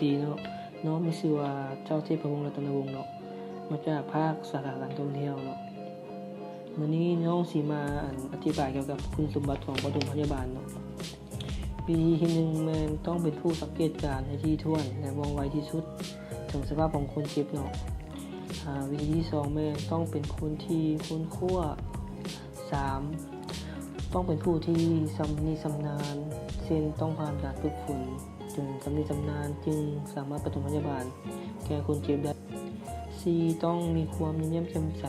ດີເນາະ. ນ້ອງມີຊື່ວ່າ ທ້າວ ເທບພະວົງ ລັດຕະນະວົງເນາະ, ມາຈາກພາກສາຂາການທ່ອງທ່ຽວເນາະ. ມື້ນີ້ນ້ອງຊິມາ ອັນ ອະທິບາຍກ່ຽວກັບຄຸນສົມບັດຂອງປະຖົມພະຍາບານເນາະ. ວິທີທີໜຶ່ງແມ່ນຕ້ອງເປັນຜູ້ສັງເກດການໃຫ້ຖີ່ຖ້ວນ ແລະ ວ່ອງໄວທີ່ສຸດເຖິງສະພາບຂອງຄົນເຈັບເນາະ. ອາ ວິທີທີສອງແມ່ນຕ້ອງເປັນຄົນທີ່ຄົ້ນຄວ້າ. ສາມ ຕ້ອງເປັນຜູ້ທີ່ຊຳນິຊຳນານ ເຊັ່ນ ຕ້ອງຜ່ານການຝຶກຝົນຈົນຊຳນິຊຳນານ ຈຶ່ງສາມາດປະຖົມພະຍາບານແກ່ຄົນເຈັບໄດ້. ສີ່ ຕ້ອງມີຄວາມຍິ້ມແຍ້ມແຈ່ມໃສ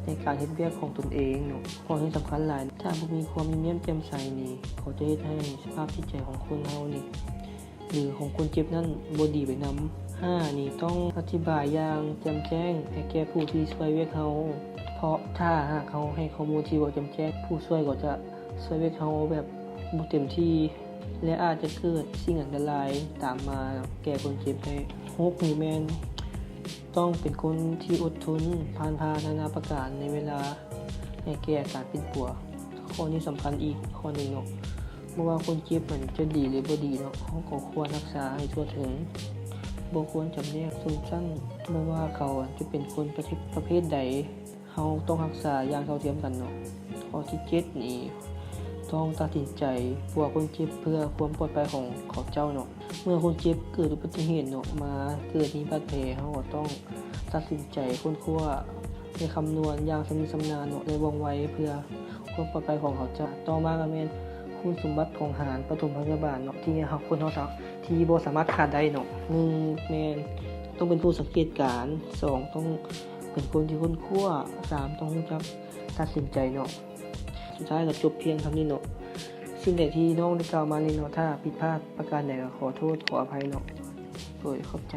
ໃນການເຮັດວຽກຂອງຕົນເອງເນາະ, ເພາະເຮັດສຳຄັນຫຼາຍ. ຖ້າບໍ່ມີຄວາມຍິ້ມແຍ້ມແຈ່ມໃສນີ້ ກໍຈະເຮັດໃຫ້ສະພາບຈິດໃຈຂອງຄົນເຮົານີ້ ຫຼື ຂອງຄົນເຈັບນັ້ນບໍ່ດີໄປນຳ. ຫ້າ ນີ້ຕ້ອງອະທິບາຍຢ່າງແຈ່ມແຈ້ງໃຫ້ແກ່ຜູ້ທີ່ຊ່ວຍວຽກເຮົາ, ເພາະຖ້າຫາກເຮົາໃຫ້ຂໍ້ມູນທີ່ບໍ່ແຈ່ມແຈ້ງ, ຜູ້ຊ່ວຍກໍຈະຊ່ວຍວຽກເຮົາແບບບໍ່ເຕັມທີ່ ແລະ ອາດຈະເກີດສິ່ງອັນຕະລາຍຕາມມາແກ່ຄົນເຈັບໄດ້. ຫົກ ນີ້ແມ່ນຕ້ອງເປັນຄົນທີ່ອົດທົນ ຜ່ານຜ່ານານາປະການໃນເວລາໃຫ້ແກ່ອາການປິ່ນປົວ. ຂໍ້ນີ້ສຳຄັນອີກຂໍ້ໜຶ່ງເນາະ, ບໍ່ວ່າຄົນເຈັບນັ້ນຈະດີ ຫຼື ບໍ່ດີເນາະ, ເຮົາກໍຄວນຮັກສາໃຫ້ທົ່ວເຖິງ, ບໍ່ຄວນຈຳແນກຊົນຊັ້ນ. ບໍ່ວ່າເຂົາຈະເປັນຄົນປະເພດ ປະເພດໃດ, ເຮົາຕ້ອງຮັກສາຢ່າງເທົ່າທຽມກັນເນາະ. ຂໍ້ທີເຈັດນີ້ ຕ້ອງຕັດສິນໃຈປົວຄົນເຈັບເພື່ອຄວາມປອດໄພຂອງເຂົາເຈົ້າເນາະ. ເມື່ອຄົນເຈັບເກີດອຸບັດຕິເຫດເນາະ ມາເກີດມີບາດແຜ, ເຮົາກໍຕ້ອງຕັດສິນໃຈຄົ້ນຄວ້າ ແລະ ຄຳນວນຢ່າງຊຳນິຊຳນານເນາະ ແລະ ວ່ອງໄວເພື່ອຄວາມປອດໄພຂອງເຂົາເຈົ້າ. ຕໍ່ມາກໍແມ່ນຄຸນສົມບັດຂອງຫານປະຖົມພະຍາບານເນາະ ທີ່ເຮົາ ຄົນເຮົາ ທີ່ບໍ່ສາມາດຂາດໄດ້ເນາະ. ໜຶ່ງ ແມ່ນຕ້ອງເປັນຜູ້ສັງເກດການ, ສອງ ຕ້ອງເປັນຄົນທີ່ຄົ້ນຄວ້າ, ສາມ ຕ້ອງຮູ້ຈັກຕັດສິນໃຈເນາະ. ສຸດທ້າຍກໍຈົບພຽງເທົ່ານີ້ເນາະ. ສິ່ງໃດທີ່ນ້ອງໄດ້ກ່າວມານີ້ເນາະ ຖ້າຜິດພາດປະການໃດກໍຂໍໂທດຂໍອະໄພເນາະ. ໂດຍ ຂອບໃຈ.